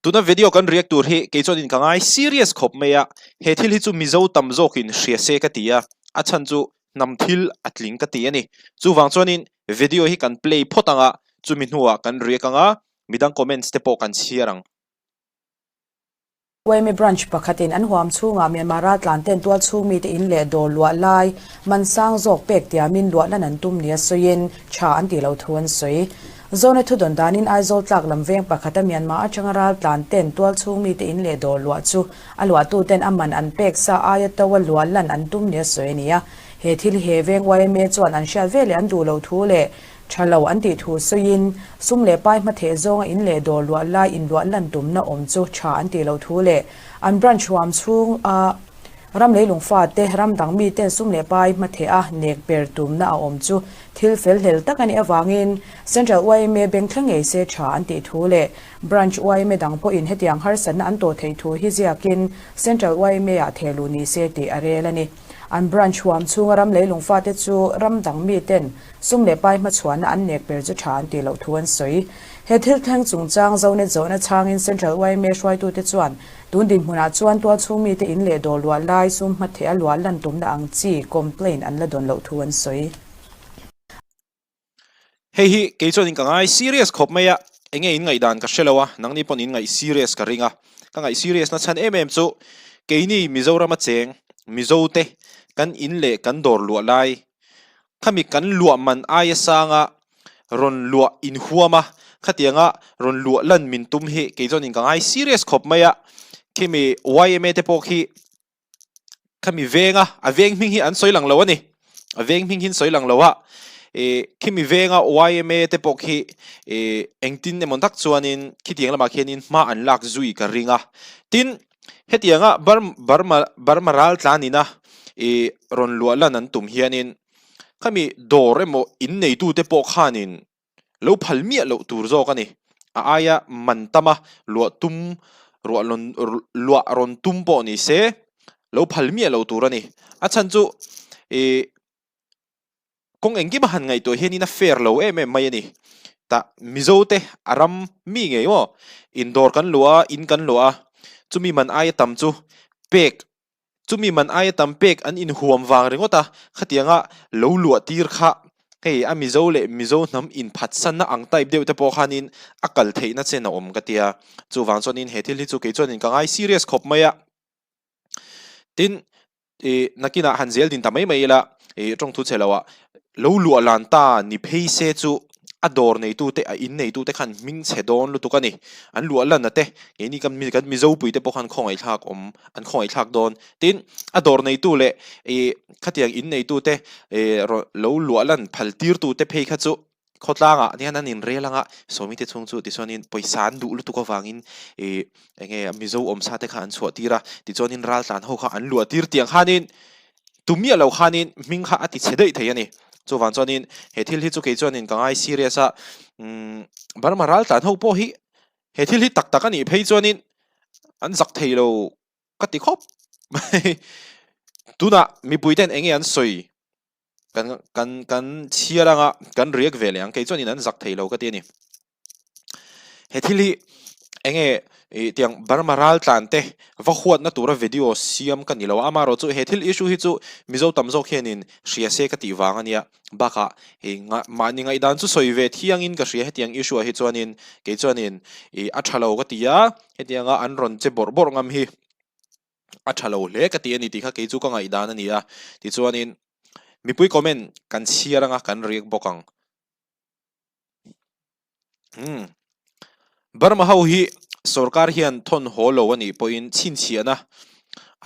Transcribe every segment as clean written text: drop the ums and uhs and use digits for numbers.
Tuna video kan react tur hi kei chuanin ka ngai serious khawp mai a, he thil hi chu Mizo tam zawkin hria se ka ti a, a chhan chu hnam thil a tling ka ti a ni. Chuvang chuanin video hi kan play phawt ang a, chumi hnuah kan react ang a, midang comments te pawh kan chhiar ang. Yma Branch pakhatin an huam chhungah Myanmar raltlan ten tual chhung mite in leh dawr luah lai man sang zawk pek tiamin luah lan an tum nia sawiin tha an tih loh thu an sawi. Zone thudawn danin Aizawl tlak lam veng pakhata Myanmar atanga raltlan ten tual chhung mite in leh dawr luah chu a luahtu ten a man an pek sa aia to a luah lan an tum nia sawi a ni a. He thil hi he veng yma chuan an hriat ve leh an duh loh thu leh Tha lo an tih thu sawiin, sum leh pai hmatheh zawnga in leh dawr luah lai inluah lan tumna awm chu tha an tih loh thu leh an branch huam chhung a ram leilung fate ram dang miten sum leh pai hmatheh a nek per tumna a awm chu thil fel hlel tak a nih avangin Central yma bank thleng ngei se tha an tih thu leh branch yma dang pawhin hetiang harsatna an tawh theih thu hi ziakin Central yma ah thehluh ni se tih a rel a ni. An branch huam chhunga ram leilung fate chu ram dang miten Sum leh pai hmachhuahna an nek ber chu tha an tih loh thu an sawi. He thil thleng chungchang Zonet zawhna chhangin Central yma hruaitute chuan tun dinhmunah chuan tualchhung mite in leh dawr luah lai sum hmatheh a luah lan tumna ang chi complaint an la dawn loh thu an sawi. Hei hi kei chuan in ka ngai serious khawp mai a, enge in ngaihdan ka hre lo a, nangni pawn in ngaih serious ka ring a. Ka ngaih serious na chhan em em chu keini Mizoram a cheng Mizo te kan in leh kan dawr luah lai Khami kan luah man aia sanga rawn luah inhuam a, khatianga rawn luah lan min tum hi kei chuanin ka ngai serious khawp mai a, khimi yma te pawh khi khami venga a veng hming hi an sawi lang lo a ni, a veng hming hi an sawi lang lo a, ih khimi venga yma te pawh khi ih engtin emaw tak chuanin khitiang lamah khianin hma an lak zui ka ring a, tin Hetianga Burma Burma raltlan ina ih rawn luah lan an tum hianin khami dawr emaw in neitute pawh khanin lo phal miah loh tur zawk a ni. A aia man tama luah tum ruah rawn luah rawn tum pawh ni se lo phal miah loh tur a ni. A chhan chu ih. Kawng engkim a han ngaihtuah hianin a fair lo em em mai a ni. Tah Mizo te a ram mi ngei maw? In dawr kan luah a, in kan luah a, chumi man aia tam chu pek, chumi man aia tam pek an inhuam vang ringawt a, khatianga lo luah tir kha hei a Mizo leh Mizo hnam inphatsanna ang type deuh te pawh khanin a kal theihna chen a awm ka tia. Chuvang chuanin he thil hi chu kei chuanin ka ngai serious khawp mai a. Tin, Ih, nakinah han zel din ta mai mai ila, ih, tawngthu chhe loah lo luah lan ta ni phei se chu a dawr neitute, a in neitute khan hming chhe dawn lutuk a ni. An luah lan a te, keini kan mi kan Mizopui te pawh khan khawngaihthlak awm, an khawngaihthlak dawn. Tin, a dawr neitu leh ih, khatiang in neitute ih lo luah lan phal tirtute phei kha chu Khawtlangah hian an inrel anga Sawmi te chhung chu tichuanin pawisa an duh lutuk avangin ih eng nge Mizo awmsa te kha an chhuah tir a, tichuanin raltlan ho kha an luah tir tiang khanin tu miah lo khanin hming kha a ti chhe daih thei a ni. Chuvang chuanin he thil hi chu kei chuanin ka ngai serious a, umm Burma raltlan ho pawh hi he thil hi tak tak a nih phei chuanin an zak thei lo ka ti khawp mai. Tunah mipui ten eng nge an sawi? Kan kan kan chhiar anga kan react ve leh ang kei chuan in an zak thei lo ka ti a ni. He thil hi enge ih tiang Burma ral tlan te va huatna tura video siam ka ni lo a, amaherawh chu he thil issue hi chu Mizo tam zawk hianin hria se ka tih vang a nia. Bakah ih mahni ngaihdan chu sawi ve thiangin ka hria hetiang issue ah hi chuanin kei chuanin ih a tha lo ka ti a, hetianga an rawn che bawrh bawrh ngam hi. A tha lo hle ka ti a ni tih kha kei chu ka ngaihdan a ni a, tichuanin mipui comment kan chhiar anga kan riak bawk ang. Umm Burma ho hi sorkar hian thawn haw lo a nih pawhin chhinchhiahna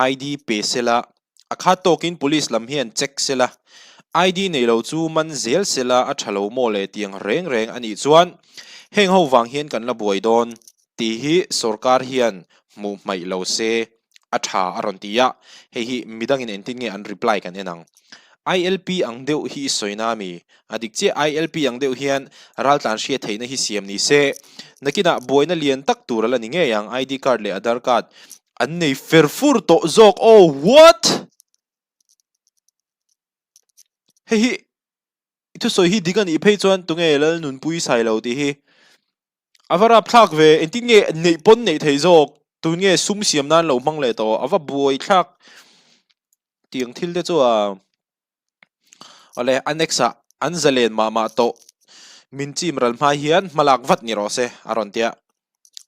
ID pe sela, a khat tawkin police lam hian check sela, ID nei lo chu man zel sela a tha lo maw le tiang reng reng a nih chuan heng ho vang hian kan la buai dawn. Tih hi sorkar hian hmuh hmaih lo se a tha a rawn ti a, hei hi midangin engtin nge an reply kan en ang. ILP ang deuh hi i sawi na mi? A dik chiah ILP ang deuh hian raltlan hriat theihna hi siam ni se, nakinah buaina lian tak tur a la ni ngei ang, ID card leh Aadhaar card an nei fer fur tawh zawk aw what? Hei hi i thusawi hi dik a nih phei chuan tunge Lalnunpui Sailo tih hi? A va rapthlak ve, engtin nge neih pawn neih thei zawk, tun nge sum siam nan lo hmang leh tawh, a va buai thlak tiang thil te chu a awle a next ah an zalen mah mah tawh min chim ral hma hian hma lak vat ni rawh se a rawn tia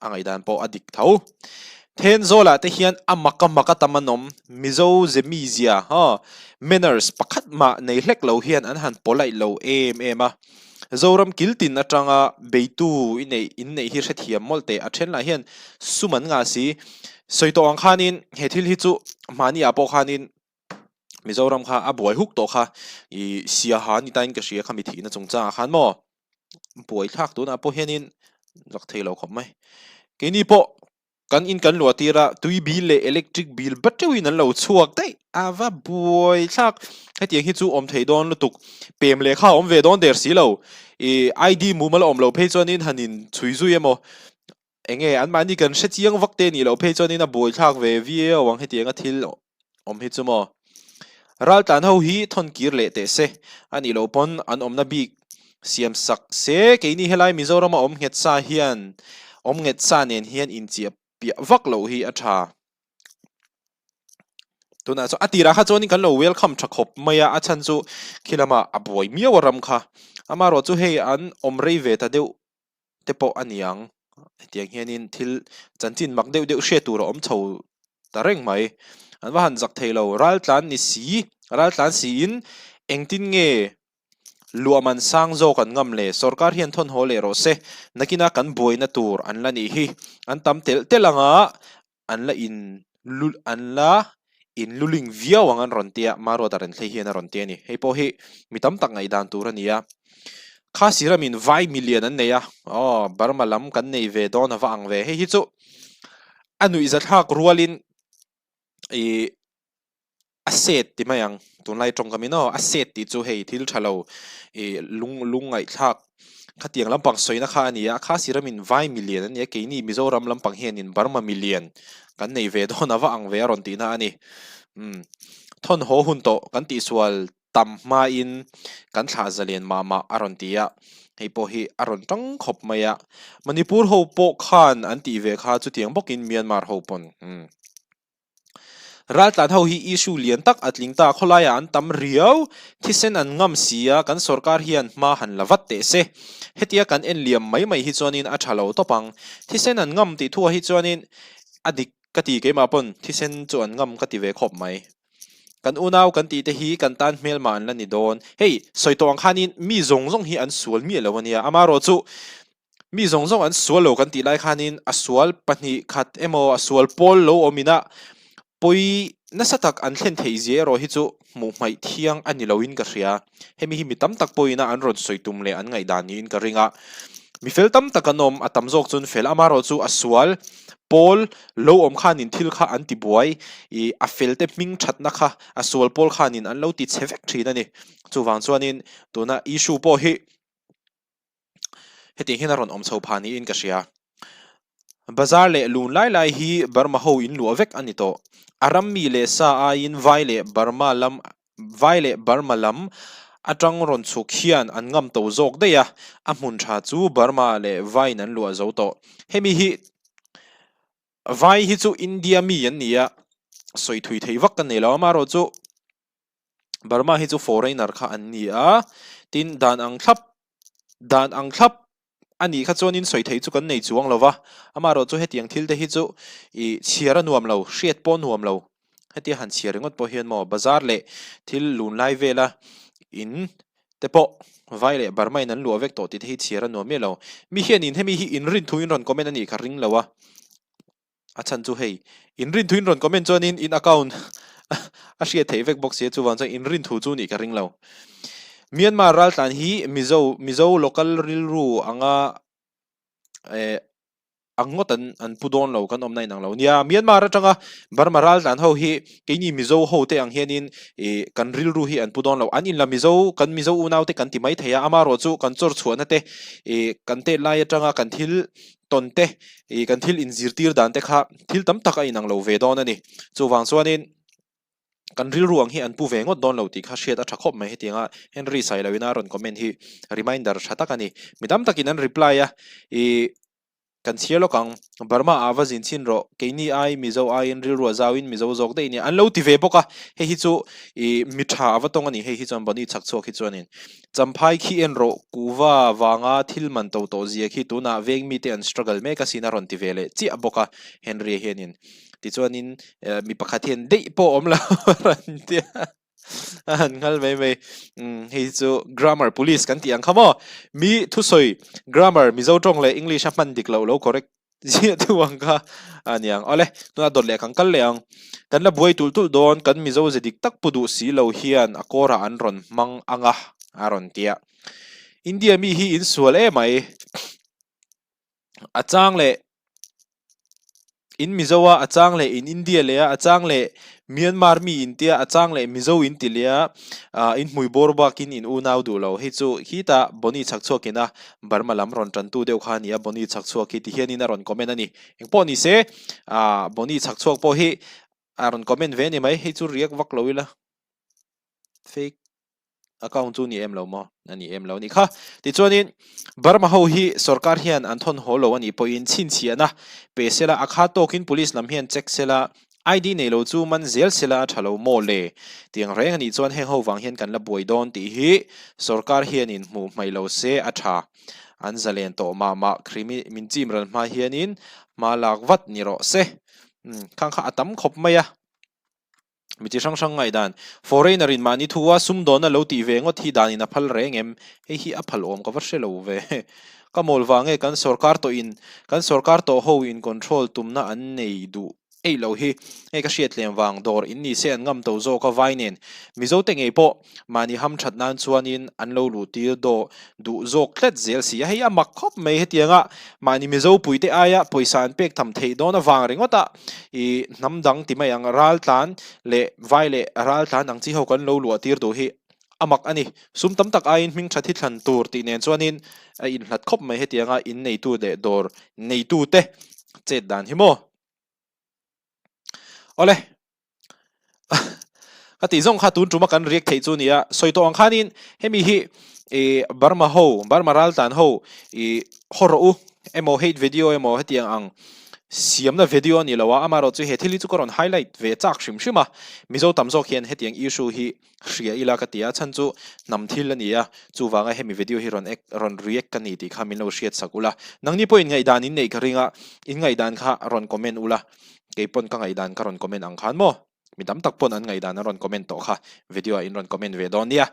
a ngaihdan pawh a dik tho. Thenzawlah te hian a mak a mak a tam an awm, Mizo ze mizia ha manners pakhat mah nei hlek lo hian an han polite lo em em a. Zoram kiltin atanga beitu i neih in neih hi hrethiam mawlh teh a then lah hian sum an ngah si. Sawi tawh ang khanin he thil hi chu mahni ah pawh khanin Mizoram kha a buai huk tawh kha i siaha ni tain ka hria kha mi thihna chungchangah khan maw buai thlak tunah pawh hianin zak thei lo khawp mai. Keini pawh kan in kan luah tir a tui bill leh electric bill bat teuhin an lo chhuak daih a va buai thlak hetiang hi chu awm thei dawn lutuk pem lehkha a awm ve dawn der si lo ih ID mumal a awm loh phei chuanin han in chhui zui emaw Enge anmahni kan hre chiang vak te nih loh phei chuanin a buaithlak ve viau ang hetianga thil awm hi chu maw. Raltlan ho hi thawn kir leh teh se, a nih loh pawn an awmna bik siam sak se keini helai Mizorama awm nghet sa hian awm nghet sa nen hian inchiah piah vak loh hi a tha. Tunah chuan a tirah kha chuanin kan lo welcome tha khawp mai a, a chhan chu khi lamah a buai miau a ram kha. Amaherawhchu hei an awm rei ve ta deuh te pawh a ni ang. Hetiang hianin thil chanchin mak deuh deuh hriat tur a awm chho ta reng mai. An va han zak thei lo. Raltlan ni si, raltlan siin engtin nge luahman sang zawk an ngam le? Sorkar hian thawn haw leh rawh se. Nakina kan buaina tur an la nih hi. An tam telh telh anga an la in lu an la in luling viau ang an rawn tia Maruata Renthlei hian a rawn ti a ni. Hei pawh hi mi tam tak ngaihdan tur a ni a. Khasi ramin vai milian an nei a, aw Burma lam kan nei ve dawn a va ang ve. Hei hi chu a nuihzathlak rualin ih A set ti mai ang, tunlai tawngkam in aw, a set tih chu hei thil tha lo ih lung lung ngaihthlak khatiang lampang sawina kha a ni a, Khasi ramin vai milian a ni a, keini Mizoram lampang hianin Burma milian kan nei ve dawn a va ang ve a rawn tihna a ni. Umm thawn haw hun tawh kan tihsual tam hmain kan thlah zalen mah mah a rawn ti a, hei pawh hi a rawn tang khawp mai a, Manipur ho pawh khan an tih ve kha chutiang bawkin Myanmar ho pawn umm. Raltlan ho hi issue lian tak a tling ta, khawlaiah an tam riau, thisen an ngam si a, kan sorkar hian hma han la vat teh se. Hetia kan en liam mai mai hi chuanin a tha lo tawp ang. Thisen an ngam tih thuah hi chuanin a dik ka ti keimah pawn thisen chu an ngam ka ti ve khawp mai. Kan unau kan tih te hi kan tan hmelmah an la ni dawn. Hei, sawi tawh ang khanin mi zawng zawng hi an sual miah lo ania, amaherawhchu Mi zawng zawng an sual lo kan tih lai khanin a sual pahnih khat emaw a sual pawl lo awm ina pawi nasa tak an thlen theih zia erawh hi chu hmuh hmaih thiang a ni loin ka hria. Hemi hi mi tam tak pawhin a an rawn sawi tum leh an ngaihdan niin ka ring a. Mi fel tam tak an awm, a tam zawk chuan fel amaherawh chu a sual pawl lo awm khanin thil kha an ti buai ih a fel te hming thatna kha a sual pawl khanin an lo ti chhe vek thin a ni. Chuvang chuanin tuna issue pawh hi Hetiang hian a rawn awm chho phah niin ka hria. Bazar leh lun lai lai hi Burma ho in luah vek a ni tawh. A ram mi leh sa aiin vai leh Burma lam vai leh Burma lam atang rawn chhuk hian an ngam to zawk daih a, a hmun tha chu Burma leh vaiin an luah zo tawh. Hemi hi vai hi chu India mi an ni a, sawi thui thei vak ka nei lo amaherawh chu Burma hi chu foreigner kha an ni a, tin dan ang thlap dan ang thlap a nih kha chuanin sawi theih chu kan nei chuang lo va, amaherawh chu hetiang thil te hi chu ih chhiar a nuam lo, hriat pawh a nuam lo, hetia han chhiar ringawt pawh hian maw bazar leh thil lun lai vela in te pawh vai leh Burma in an luah vek tawh tih te hi chhiar a nuam miah lo, mi hianin hemi hi inrin thu in rawn comment a nih kha ring lo a. A chhan chu hei, in rin thu in rawn comment chuanin in account a hriat theih vek bawk sia, chuvang chuan in rin thu chu nih ka ring lo. Myanmar raltlan hi Mizo, Mizo local rilru anga eh ang ngawt an an pu dawn lo, kan awmna inang lo. Nia, Myanmar atanga Burma raltlan ho hi keini Mizo ho te ang hianin ih kan rilru hi an pu dawn lo. An inla Mizo, kan Mizo unau te kan ti mai thei a, amaherawh chu kan chawr chhuahna te ih kan tet lai atanga kan thil tawn te, ih kan thil inzirtir dan te kha thil tam tak a inang lo ve dawn a ni. Chuvang chuanin kan rilru ang hi an pu ve ngawt dawn lo tih kha hriat a tha khawp mai hetianga Henry Sailoina a rawn comment hi reminder tha tak a ni. Mi tam takin an reply a, ih. Kan chhiar lawk ang, Burma ah va zin chhin rawh, keini ai Mizo aiin rilru a zauin Mizo zawk daih nia an lo ti ve bawk a, hei hi chu ih mi tha a va tawng a ni, hei hi chuan Bonny chhak chhuak hi chuanin Champhai khi en rawh, kuhva vanga thil man to tawh zia khi tunah veng mite an struggle mek asin a rawn ti ve leh chiah bawk a, Henry-a hianin tichuanin mi pakhat hian daih pawh a awm lo a rawn ti a. A han nghal mai mai. Umm hei hi chu grammar police kan tih ang kha maw? Mi thusawi grammar Mizo tawng leh English a hman dik loh lo correct ziah tu ang kha a ni ang. Awle, tunah dawt leh kan kal leh ang. Kan la buai tulh tulh dawn, kan Mizo ze dik tak pu duh si lo hian a kawrah an rawn hmang ang a, a rawn ti a. India mi hi insual emai. A chang leh in Mizo a, a chang leh in India leh a, a chang leh Myanmar mi in tia, a chang leh Mizo in ti leh a, ah in hmui bawr bakin in unau duh lo. Hei chu khitah Bonny chhak chhuakin a Burma lam rawn tantu deuh kha a ni a, Bonny chhak chhuak hi ti hianin a rawn comment a ni. Engpawh ni se, ah Bonny chhak chhuak pawh hi a rawn comment ve a ni mai, hei chu react vak lo ila. Fake. Account chu ni em lo maw? A ni em lo a nih kha. Tichuanin Burma ho hi sorkar hian an thawn haw lo a nih pawhin chhinchhiahna pe sela a kha tawkin police lam hian check sela ID nei lo chu man zel sela a tha lo maw le? Tiang reng a nih chuan heng ho vang hian kan la buai dawn tih hi sorkar hianin hmuh hmaih lo se a tha. An zalen tawh mah mah krimi min chim ral hma hianin hma lak vat ni rawh se. Umm khang kha a tam khawp mai a. Mi chi hrang hrang ngaihdan, Foreigner in mahni thu a sumdawnna lo tih ve ngawt hi danin a phal reng em? Hei hi a phal awm ka va hre lo ve. Ka mawl vang nge kan sorkar tawh in kan sorkar tawh ho in control tumna an nei duh eih lo hi. Hei ka hriat tlem vang dawr in ni se an ngam to zawk a vai nen. Mizo te ngei pawh mahni ham that nan chuanin an lo luh tir daw duh zawk tlat zel si a, hei a mak khawp mai hetianga mahni Mizo puite aia pawisa an pek tham theih dawn avang ringawt a i hnam dang ti mai ang ral tlan leh vai leh ral tlan ang chi ho kan lo luah tir duh hi a mak a ni. Sum tam tak aiin hming tha thi thlan tur tih nen chuanin a inhlat khawp mai hetianga in neitu leh dawr neitute chet dan hi maw. Awle. Ka tih zawng kha tun tuma kan riak theih chu nia sawi tawh ang khanin hemi hi ih Burma ho Burma raltlan ho ih haw rawh u emaw hate video emaw hetiang ang siamna video a ni lo a amaherawh chu he thil hi chu ka rawn highlight ve chak hrim hrim a Mizo tam zawk hian hetiang issue hi hria ila ka ti a chhan chu hnam thil a ni a chuvanga hemi video hi rawn ek rawn react ka ni tih kha min lo hriat sak ula nangni pawh in ngaihdan in neih ka ring a in ngaihdan kha rawn comment ula kei pawn ka ngaihdan ka rawn comment ang khan maw mi tam tak pawn an ngaihdan an rawn comment tawh kha video ah in rawn comment ve dawn nia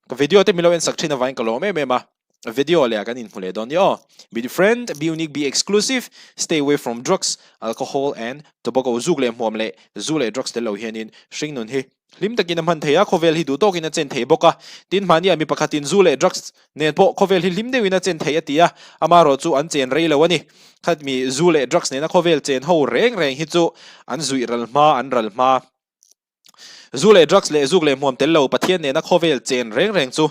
ka video te min lo en sak thin avangin ka lawm em em a video leh ah kan inhmu leh dawn nia aw be different be unique be exclusive stay away from drugs alcohol and tobacco zuk leh hmuam leh zu leh drugs tel lo hianin hringnun hi Hlim takin a hman thei a, khawvel hi duh tawkin a chen thei bawk a. Tin, mahnia mi pakhatin zu leh drugs nen pawh khawvel hi hlim deuhin a chen thei a ti a, amaherawh chu an chen rei lo a ni. Khat mi zu leh drugs nena khawvel chen ho reng reng hi chu an zuih ral hma, an ral hma. Zu leh drugs leh zuk leh hmuam tel lo Pathian nena khawvel chen reng reng chu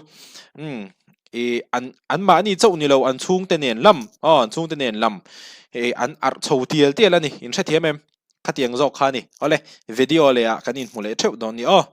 umm i an an mahni chauh ni lo an chhungte nen lam aw an chhungte nen lam i an arh chho tial tial a ni, in hrethiam em? Khatiang zawk kha a ni. Awle, video leh ah kan inhmu leh theuh dawn ni aw.